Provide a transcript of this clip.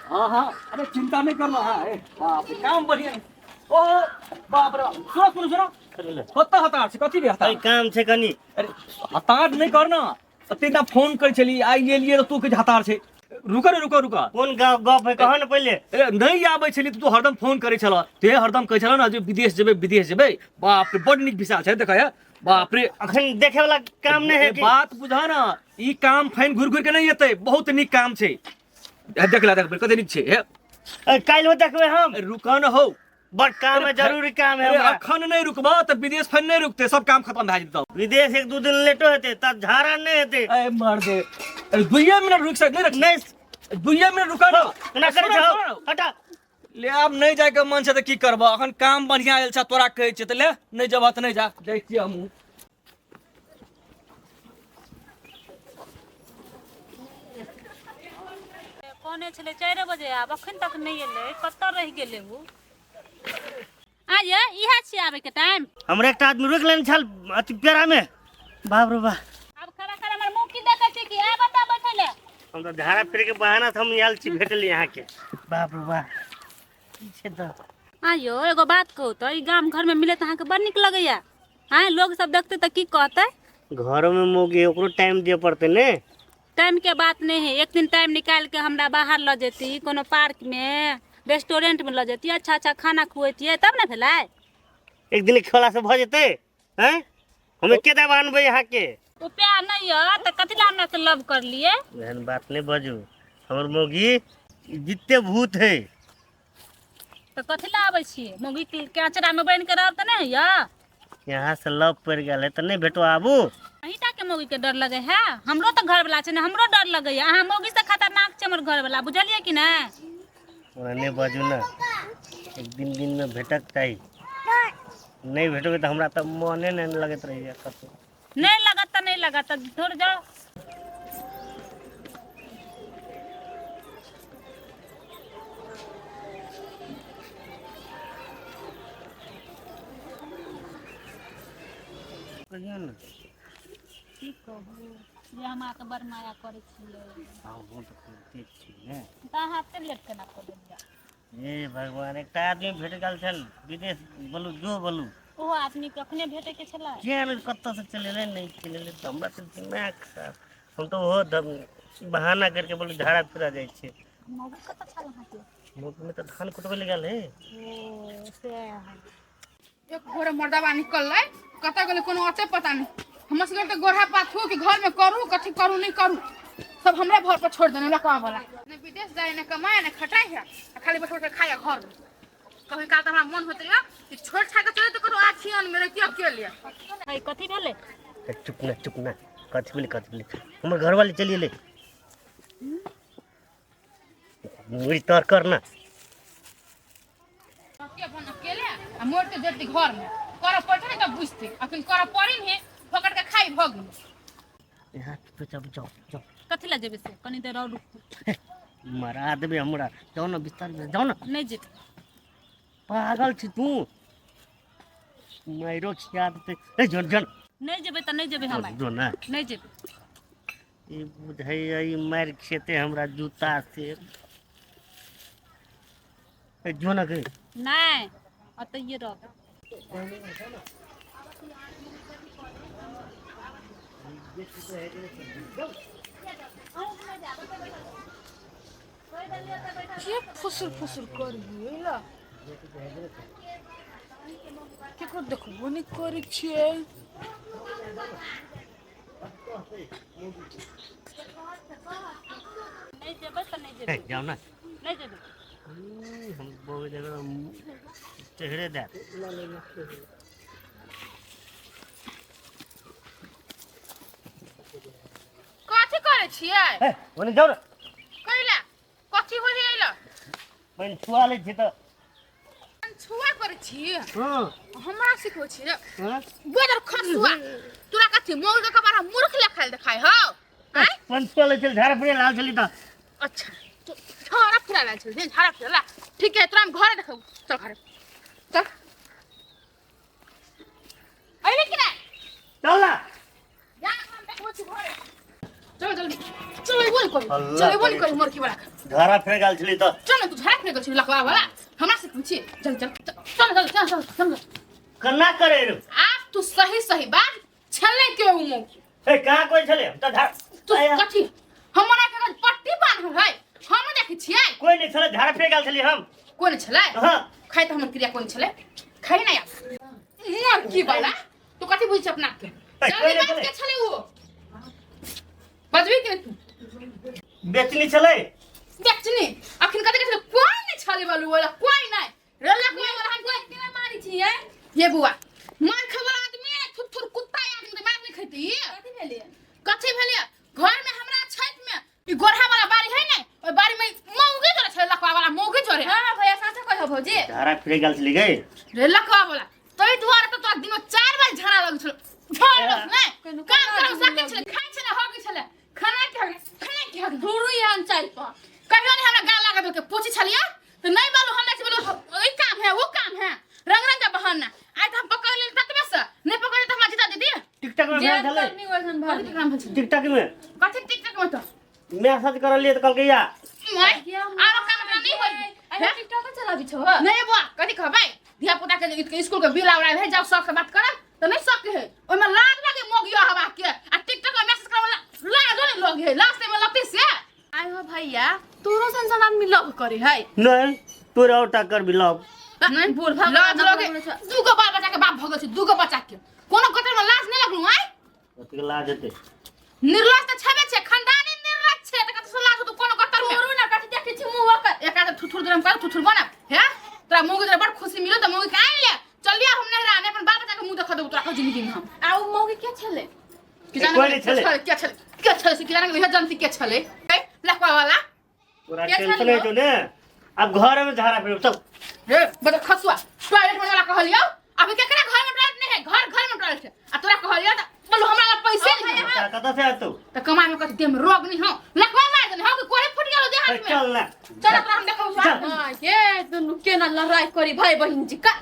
हाँ हाँ, अरे चिंता नहीं करना। हाँ, ए बाप रे, काम बढ़िया है। ओ बाप रे बाप, सुनो सुनो सुनो, कतऽ हतार छै? कथी रे हतार? अरे काम छै कनी। अरे हतार नहीं करना, एते ना फोन करै छली आइ एलियै तऽ तू कहै हतार छै। रुक रे, रुक रुक। कोन गप है, कह ने पहिले। अरे नहीं आबै छली तऽ तू हरदम फोन करै छल, ते हरदम कहै छल ने जे विदेश जेबै विदेश जेबै। बाप रे, बड नीक विशाल छै, देखै बाप रे। अखन देखे वाला काम नहीं है ए, बात बुझा ना, ई काम फैन घुर घुर के नहीं एतै, बहुत नीक काम छै। ए, देख ला, देख कते नीक छै। हे। काल्हि देखबै हम। ए, रुक न हौ। बड़ काम है, जरूरी काम है अरे हमरा। अखन नहीं रुकबा तऽ विदेश फैन नहीं रुकते, सब काम खत्म भए जेतौ। विदेश एक दू दिन लेटो हेतै तब झाड़ा नहीं हेतै। ए मर दे, अरे दुइये मिनट रुक सक नहीं रख। नहीं। दुइये मिनट रुका ना। ना करे सुनो, जाओ। सुनो। हटा। ले आब नहीं जाए के मन छै तऽ की करबह, अखन काम बढ़िया आयल छै तोरा कहै छै तऽ ले, नहीं जेबह तऽ नहीं जा, जाइ छियै हमहूँ। कहने छलै 4 बजे आब, अखन तक नहि एलै, कतऽ रहि गेलै ओ? आ ये इएह छियै आबैके टाइम। हमरा एकटा आदमी रोकि लेने छल अथी पेड़ा में, बाप रे बाप। आब खड़ा खड़ा हमर मुँह की देखै छी कि आब बता बैठै ले। हम तऽ झाड़ा फिरे के बहाना से हम आयल छी, भेटली अहाँके। बाप रे बाप, की छै तऽ? आ यौ एगो बात कहू तऽ, ई गाम घरमे मिले तऽ अहाँके बड़ नीक लगैया? आँय, लोग सब देखतै तऽ की कहतै? घरो में मौगी, ओकरो टाइम दिअ पड़तै ने। टाइम के बात नहीं है, एक दिन टाइम निकाल के हमरा बाहर लऽ जेती, कोनो पार्क में रेस्टोरेंट में लऽ जेती, अच्छा अच्छा खाना खुएतियै तब ने भेलै। एक दिन खेला से भऽ जेतै? हैं, हम एके दवा अनबै अहाँके। उपाय नहीं है तऽ कथी ला हमरा से लव कर लिए? एहन बात नहीं बजू, हमर मौगी जिते भूत है। तऽ कथी ला आबै छियै? मौगी के अचरा में बनि के रहब तऽ नहि होइया? यहाँ से लव पड़ गेल है तऽ नहीं भेटो आबू। अहीं टा के मौगी के डर लगे है? हमरो तऽ घर वाला छै ने, हमरो डर लगैया। अहाँ मौगी से खतरनाक छै हमर घर वाला, बुझलियै कि नहि? ओना नहि बाजू ने, एक दिन दिन में भेटक चाही, नहीं भेटबै तऽ हमरा तऽ मने नहीं लगैत रहैया कतौ। नहीं लगत तऽ नहीं लगत, तऽ थोड़ जाओ। कहियौ ने। की कहू जे हम अहाँके बड़ माया करै छियै। हँ, वो तऽ करिते छी ने। तऽ अहाँ एते लेट केना कऽ देलियै? हे भगवान, एकटा आदमी भेट गेल छल विदेश, बोलू जो बोलू। ओहो आदमी के अखने भेटै के छलै? किया नहि, कतऽसँ चलि एलै नहि चलि एलै तऽ हमरा तऽ दिमाग खराब। हम तऽ ओहो बहाना करके बोलू झाड़ा फिरा जाइ छियै। मौगी कतऽ छल अहाँके? मौगी तऽ धान कुटबै लए गेल हे। ओ से है। एक भोरे मर्दाबा निकललै, कतऽ गेलै कोनो अते पता नहि। हमर सबके तऽ गोढ़ा पाथू कि घरमे करू, कथी करू नहि करू, सब हमरे घर पर छोड़ि देने लकवा वाला। ने विदेश जाए, ने कमाए, ने खटाइ है, आ खाली बैठ बैठ खाए घरमे। कभी काल तऽ हमरा मन होइत रहैए कि छोड़ि छाड़ि कऽ चलि जैतै कतहु आछियनमे रहितियै अकेले। है, कथी भेलै? ए, चुप ना, चुप ना। कथी भेलै, कथी भेलै? हमर घरवाली चलि एलै। मुड़ी तर कर ना। रहतियै अपन अकेले आ मरिते जरिते घरमे करऽ पड़तै ने तब बुझतै। अखन करऽ पड़ै ने, फकड़ के खाइ भऽ गेलै। यहाँ पे जाओ जाओ जाओ। कथी लए जेबै से? कनी देर और रुकू। मरा देबै हमरा, जाओ ना बिस्तर में जाओ ना। नहि जेबै। पागल छी तू, मारो खिया देतै। ए जन जन। नहि जेबै तऽ नहि जेबै हम। जो ना। नहि जेबै। ई बुझैया ई मारि खेतै हमरा जूता से। ए जो ना गई। नहि, ओतहिए रह। के फुसुर फुसुर करबियै ला? केकरो देखबो नहि करै छियै। नहि जेबै तऽ नहि ए जेबै। जाओ ना। नहि जेबै। हम बहुत जगह चेहरे दे। कथी करै छियै? ए ओने जाओ ना। कैला कथी होइ है अइला? पानि छुआ लै छी तऽ। छुआ करै छी? हाँ। हमरा सिखबै छी रे? हाँ। गोदर खसुआ, तोरा कथी मौल के कबारा मूर्ख लेखाल देखाय हौ? आँय? पानि छुआ लै छली, झाड़ा फिरे लाल छली तऽ। अच्छा, तो झाड़ा फिरा लाल छली, झाड़ा फिरा ला। ठीक है, तोरा हम घरे देखब, चल घरे चल। अइले कि नहि? चल ना। जा, हम देखबै छी घरे, चलो जल्दी चलो। अइबो नहि करू, चलो अइबो नहि करू। मोरकी वाला के झाड़ा फेर गेल छली तऽ। चल ने, तू झाड़ा फेर गेल छली लकवा वाला, हमरा से पूछी। चल चल चल चल चल चल चल। कन्ना करे रे? आप तू सही सही बात छले के उ मौकी। ए, कहाँ कोई छले? हम तऽ झाड़ा तू कथी हमरा के पट्टी बान्हल है, हम देखै छियै। कोई नहीं छले, झाड़ा फेर गेल छली हम। कोन छलै? हाँ। खाइ तऽ हमर क्रिया कोन छलै? खाइ ना यार मर की वाला, तू कथी बुझै छ अपना के? ए, जल्दी कोई बाज नहीं के छलै उ, बजबी के तू? बेचनी छले। बेचनी अखन कथी छलै? कोई नहीं छलै बालू वाला, कोई नहीं रल्ला कोई वाला। हम कोई केना मारी छियै? ये बुआ, मार खबर आदमी है, थुर थुर कुत्ता आदमी तऽ मार नहीं खैती। कथी भेलै? कथी भेलै? घर में हमरा छत में ई गोरहा वाला बाड़ी है ने, ओइ बाड़ी में मौगी जोरे छलै, लकवा वाला मौगी जोरे। हां भैया, साचा कह भौजी। झाड़ा फिर गेल छली गई। रे लकवा वाला, तै दुआरे तऽ तोरा दिनो 4 बार झाड़ा लग छल, झाड़ लग नै काम करब सकै छलै, खाइ छलै, हगै छलै, खाना के हगै, खाना के हगै। धुरु एहन चालि पर कहियो नहीं हमरा गाल लागत के पूछी छलियै तऽ नहीं बालू, हमरा से बोलो ई काम है वो काम है, रंग रंग के बहाना। आइ तऽ हम पकड़ लेल ततबे से नहीं पकड़ तऽ हमरा जीता दीदी। टिकटॉक में भेल जेहन छलै। करनी वैसन कथी भर। काम भेल छलै? टिकटॉक में। कथी टिकटॉक में? तऽ मैसेज करलियै तऽ कहलकै या my आरो काम तोरा नहीं होई। अरे टिकटॉक चलाबी छौ? नहीं बुआ, कथी कहबै, धिया पुता के स्कूल के बिल आवरा है, जाओ शौक से बात करब तऽ नहीं शौक है, ओहिमे लाज लागे मोगियो हवा के, आ टिकटॉक में मैसेज करब लाजो नहीं लगे है, लाज में लगते से। आइ हो भैया, तोरो सन सन आदमी लव करे है? नहीं, तोरा और टक्कर भी लव नहीं बूढ़ भऽ गेल, लाज लगे। बूढ़ छौ। दूगो बाल बच्चा के बाप भऽ गेल छै, दूगो बच्चा के कोनो गटर में लाज नहीं लगलू आइ? ओतेक लाज हेतै? निर्लज तऽ छेबे छै, खानदानी निर्लज छै, तऽ कतऽ से लाज होतौ कोनो गटर में? तोरो ना कथी देखै छी मुँह ओकर। एक आध थुथुर दुरम कर थुथुर बनब हे, तोरा मौगी तोरा बड़ खुशी मिलो तऽ मौगी के आनि ले, चल लिया हम नहरा ने अपन बाल बच्चा के मुँह देखा देबौ तोरा के जिंदगी में हम। आ उ मौगी के छलै? कि जाने कोई नहीं के छलै। छलै, के छलै, के छलै से कि जाने के जनती के छलै। ए लखवा वाला। तोरा के टेंशन छली होइ छौ ने? आब घर में झाड़ा फिर सब। रे बड़ खसुआ, टॉयलेट में वाला कहलियौ, अभी केकरा घर में टॉयलेट नहीं है? घर घर में टॉयलेट है, आ तोरा कहलियौ तऽ बोलू हमरा लग पैसे नहीं है। पैसा कतऽ से आतौ? तऽ कमाई में कथी देह में रोग नहीं हो, लखवा मार देने हो कि कोड़े फूट गेलो देह हाथ में। चल ना। चल तोरा हम देखौ। चल। हाँ, ये दुनू केना लड़ाई करी भाई बहिन जी का।